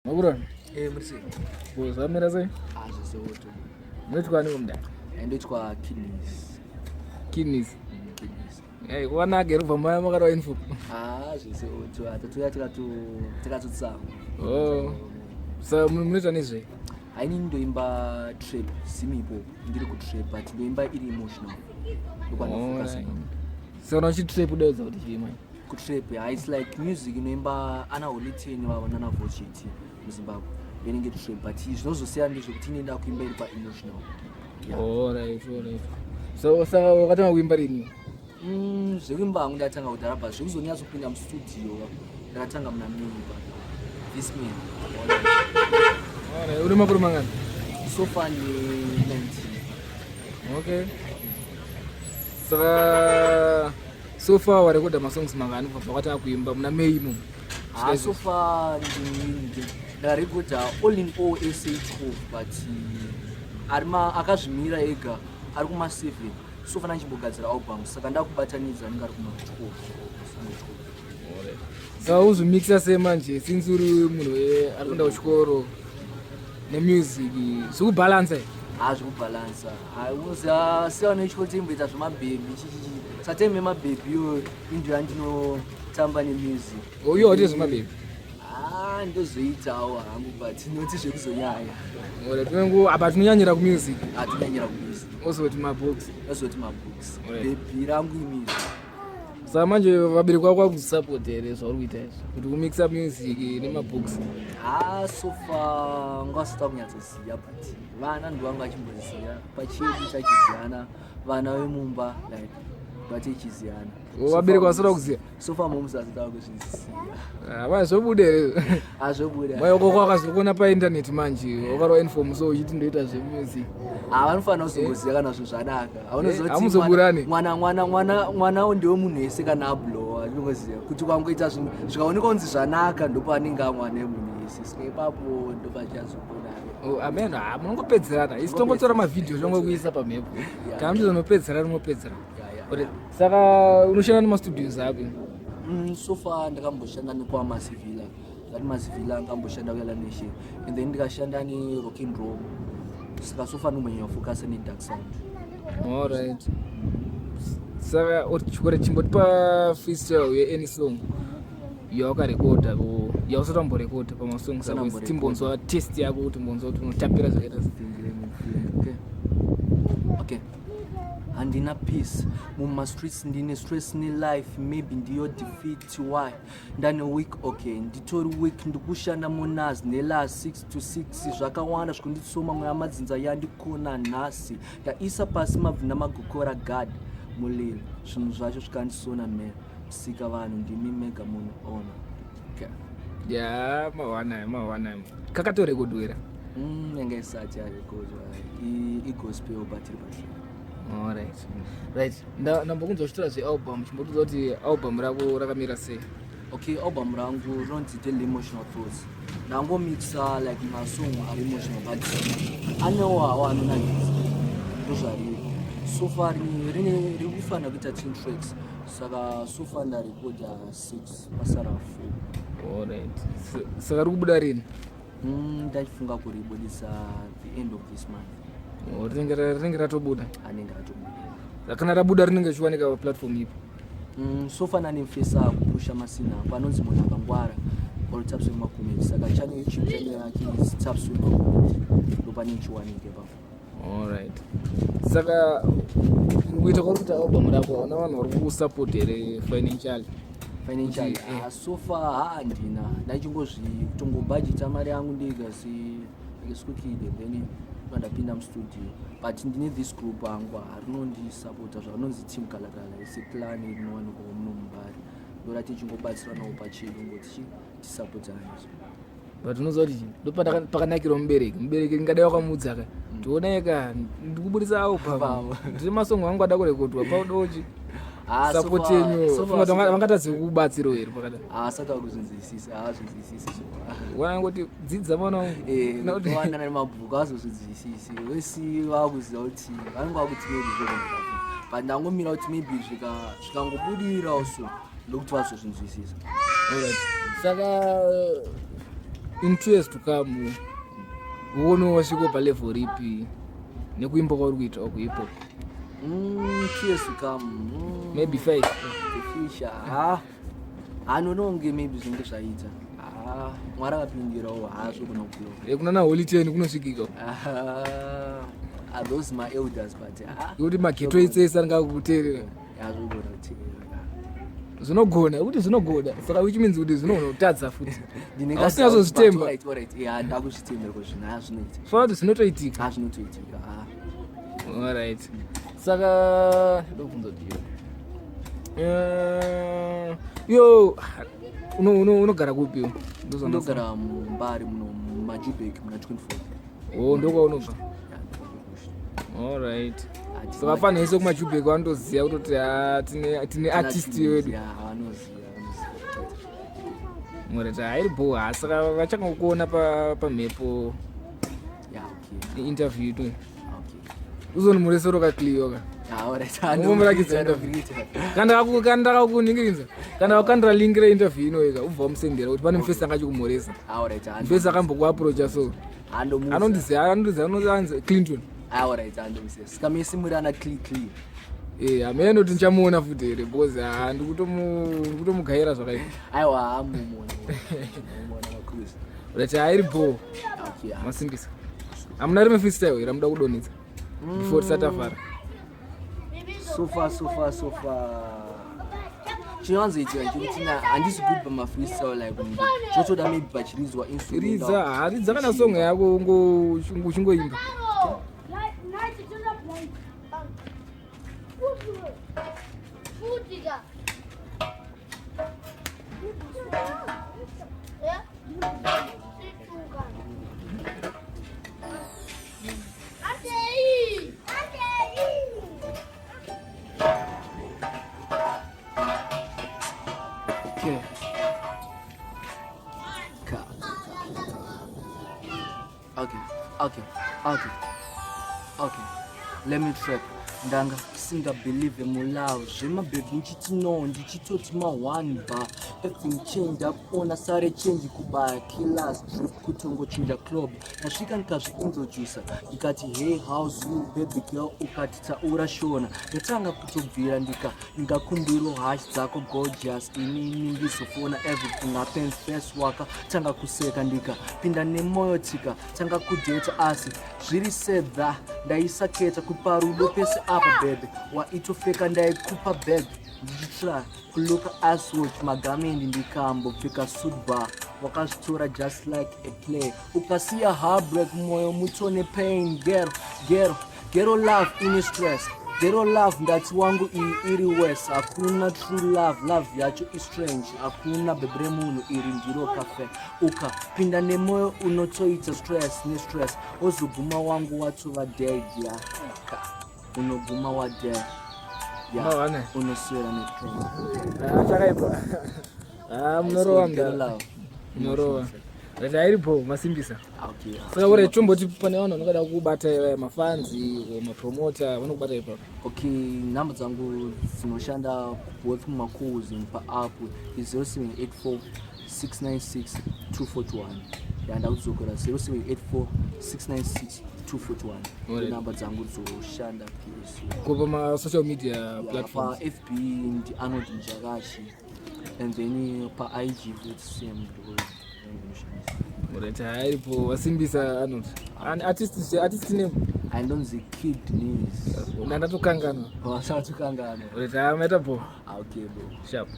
Makurana? Eh, muri sei? Bo zvamira sei? Ah, zvese woto. Munoitwa ani mudare? Ndoitwa kidneys. Kidneys. Kidneys. Eh, kuvanaka here kubva maya makarwa info. Ah, zvese woto. Atatuya tikato tikatotsama. Oh. So munoita nezvei? Haini ndoimba trap simipo ndiri ku trap but ndoimba iri emotional. Ndokwanofocus. So unochi trap udaidza kuti chii manje? Kutrap, yeah, it's like music inoimba ana Holy Ten vavo nana Vochiti muZimbabwe inenge trap, but zvinozosiyana ndezvekuti inoenda kuimba iri paemotional. Yeah. Alright, alright. So saka wakatanga kuimba rini? Zvekuimba hangu ndatanga kudhara, but zvekuzonyatsopinda mustudio ndakatanga muna May, but this May. Alright, uri makore mangani? So far ni 19. Okay. Saka so far warekodha masongs mangani kubva pakatanga kuimba muna May imomo? Ah, so far ndarekodha all in all sa 12, but ari akazvimira ega ari kuma 7. So far ndichimbogadzira album, saka ndakubatanidza anenge ari kuma 12. Saka uzvimixa sei manje, since uri munhu ari kuenda kuchikoro nemusic, zvikubhalansa? Ha, zvekubhalansa, unoziva siyana nechikoro timboita zvemabhebhi chichichi, satime yemabhebhi iyoyo indo yandinotamba nemusic. Uyo waite zvemabhebhi? Ah, ndozoitawo hangu, but noti zvekuzonyanya. Tinongo apa tinonyanyira kumusic. Hatinonyanyira kumusic. Ozoti mabooks. Ozoti mabooks, bhebhi rangu imusic. Saka manje vabereki vako vakusupport here zvauri kuita izvi, kuti kumixa music nemabooks? Ha, so far ngasita kunyatsoziva, but vana ndovanga vachimboziva pachedu, tachiziyana vana vemumba, like vatichiziyana. Vabereki vasada kuziva? So far moms asida kuzviziva. Va zvobuda here? Hazvobuda. Mayoko akazokuona paintaneti manje wakarwa inform, so uchiti ndoita zvemusic. Ha, vanofanira kuzongoziva kana zvinhu zvanaka. Hamuzoburani? Mwana mwana mwana mwana ndewe munhu wese. Kana ablowa, ndinongoziva kuti kwangoita zvinhu zvikaonekwa kunzi zvanaka, ndopaanenge amwana emunhu wese. Saka ipapo ndopachazopona. Oh, amen. Ha, munongopedzerana, isi tongotora mavhidhiyo tongokuisa pamhepo. Kana muchizonopedzera rinopedzera. Saka unoshanda nemastudios api? So far ndakamboshanda nekwaMasivilla, ndati Masivilla, ngamboshanda kuYala Nation, and then ndikashanda neRock and Roll. Saka so far ndombonyanya focus nedark sound. Alright, saka chikore chimbotipa freestyle yeany song yawakarekodha, yausati wamborekodha pamasongs ako, timbonzwa taste yako, kuti mbonzwa kuti unotapira zvakaita. Okay. Handina peace mumastreets, ndine stress nelife, maybe ndiyo defeat why ndane week. Okay, nditori week, ndikushanda monas nela 6 to 6, zvakawanda zvikunditsoma, mweya madzinza yandikona nhasi, ndaisa pasi mabvi namagokora gad mulilo, zvinhu zvacho zvikandisona me sika vanhu ndimi mega munoona. Okay. Ya, mawana mawana kakatorekodwera? Yanga isati yarekodwa, igospel but iri patrap. Alright, right. Ndambokunzwa uchitora zvealbum, chimbotiudza kuti album rako rakamira sei? Okay, album rangu rinonzi Daily Emotional Thoughts. Ndangomixa like masong ari emotional, but anewo hawo anonakidza, ndozvariri. So far riri kufanira kuita 10 tracks, saka so far ndarekodha 6, pasara 4. Alright, saka riri kubuda rini? Ndachifunga kuribudisa the end of this month. Oh, rinenge ratobuda? Anenge ratobuda. Kana rabuda rinenge richiwanika paplatform ipo? So far nanemfesa kupusha masina panonzi Munhu Akangwara or Taps Wemacomedy. Saka channel, YouTube channel yake is Taps Wemacomedy, ndopane ichiwanike ipapo. Alright, saka kuita kwauri kuita album rako, hauna vanhu vari kukusupport here financially? Financially? Kuti, Ah, so far haandina, ndachingozvitongobhajeta mari yangu ndega sekuti, then ndapinda mustudio. But ndine this group hangu rinondisapota, zvarinonzi Team Kalakala, iseclan rinowanikwawo muno muMbare, ndora tichingobatsiranawo pachedu ngoti tisapotane. But unoziva kuti ndo pakanakirwa mubereki. Mubereki ngadai wakamuudza ka, tionai ka, ndikubudisa album, ndine masongo angu ada kurekodwa, paudochi Ah, so support yenyu. Vangatadzi kukubatsirawo here pakadai? Asati akuzvinzwisisa, haazvinzwisisi. Wanangoti dzidza mwana wangu. Wanana nemabhuku azozvinzwisisi, vesi vakuziva kuti vanenge vakuti maybe zvokoneka, but ndangomira kuti maybe zvikangobudirawo, so ndokuti vazozvinzwisisa. Alright. Saka In 2 years to come, uone wasvika palevel ripi nekuimba kwauri kuita kuhip hop? 2 years to come, Maybe 5. The future, ha, hanononge maybe zvinenge zvaita. Ha, Mwari akapindirawo, ha, zvogona kublow. Kuna naHoly 10 kunosvikika? Ah, those my elders, but ah, Yekuti maghetto itsese angakuteerera. Yazvogona kuteerera. Zvinogona kuti zvinogona, saka which means kuti zvinogona kutadza futi. Hausinyatsozvitemba. Ya, ndakuzvitembera kuti zvinhu hazvinoita. Fana kuti zvinotoitika. Ha, zvinotoitika, ah. Alright, saka ndobvunza kuti yo unogara kupi? Ndogara muMbare muno, muMajubek, muna 24. O, ndokwaunobva? Ya, ndokumusha. Alright, saka fanhu ese kuMajubek vanotoziva kutoti ha, tine artist yedu. Ya, vanoziva, vanoziva. Alright, hairi bo. Ha, saka vachangokuona pamhepo. Ya, okay. Interview to Okay. uzonimuresero kakliyoka. Ya, alright. Unomurakidza interview. Kana ndakakuningirinza, kana wakandira link reinterview inoika, ubva wamusendera kuti pane mufesi anga achikumhoresa. Alright. Mufesi akambokuapproacha, so Andomuza. Anondiziva, anondiziva, anonzi Clinton. Alright, andomuziva. Sikamesi muri ana clean clean. Eh, hamene kuti ndichamuona futi here, because ha, ndikutomugaira zvakaipa. Aiwa, amumona. Mumona makuzi. Right, hairi bo. Okay. Ah. Masimbisa. Hamuna rimwe freestyle here amuda kudonhedza before tisati tavhara? So far, so far, so far. Chinowanzoitika chekuti na handisi good pamafreestyle, like zvotoda maybe pachiridzwa instrumental. Ridza, haridza kana song yako, uchingoimba. Futhi. Ja? Ate! Ate! Okay. Ka. Okay. Let me trap. Ndanga singabelieve mulove zvemabhebhi, ndichiti no, ndichitoti ma-one bar. Everything change up ona sare change kubaya killers drip kutongochinja club. Ndasvika ndikazviintrodusa, ndikati, "Hey, how's you, baby girl?" Ukati, "Taura Shona." Ndatanga kutobvira ndika ndingakumbiro hash dzako gorgeous, inini ndizofona. Everything happens first, waka tanga kuseka, ndikapinda nemoyo, tika tanga kudheta, asi zviri sedha ndaisaketa kupa rudo pese apa. Bebe waitofeka, ndaikupa bag ndichitry kuluka aswatch magamendi, ndikambopfeka suit bar, wakazvitora just like a play, ukasiya heartbreak, mwoyo mutone pain. Gero gero gero love ine stress, gero love ndati wangu iyi iri wes. Hakuna true love, love yacho istrange. Hakuna bebe remunhu, iri ndiro cafe. Ukapinda nemwoyo unotoita stress nestress, wozoguma wangu watova dead. Ya, unoguma wadead ya. Mawane. Unoswera nepain. Chakaipa. Ah, munorova. Gero Mudara. love. Munorova. Right, hairipo, masimbisa. Okay. Saka uri tomboti pane vanhu vanongada kukubata ivaya, mafans, mapromota, vanokubata ipapo? Okay, nhamba dzangu dzinoshanda both mumacalls and paapp is 0784 696 241. Yanda kudzokera, 0784 696 241. Alright. Nhamba dzangu dzoshanda pc. Ko pamasocial media platforms? PaFB ndi Arnold Njakashi, and then paIG futi same, ndinoshandisa. Alright, hairipo, wasimbisa Arnold. And artist name? Andonzi Kid News. Ndandatokanganwa. Wasatokanganwa. Alright, ha, maita bo. Okay, bro. Sharp.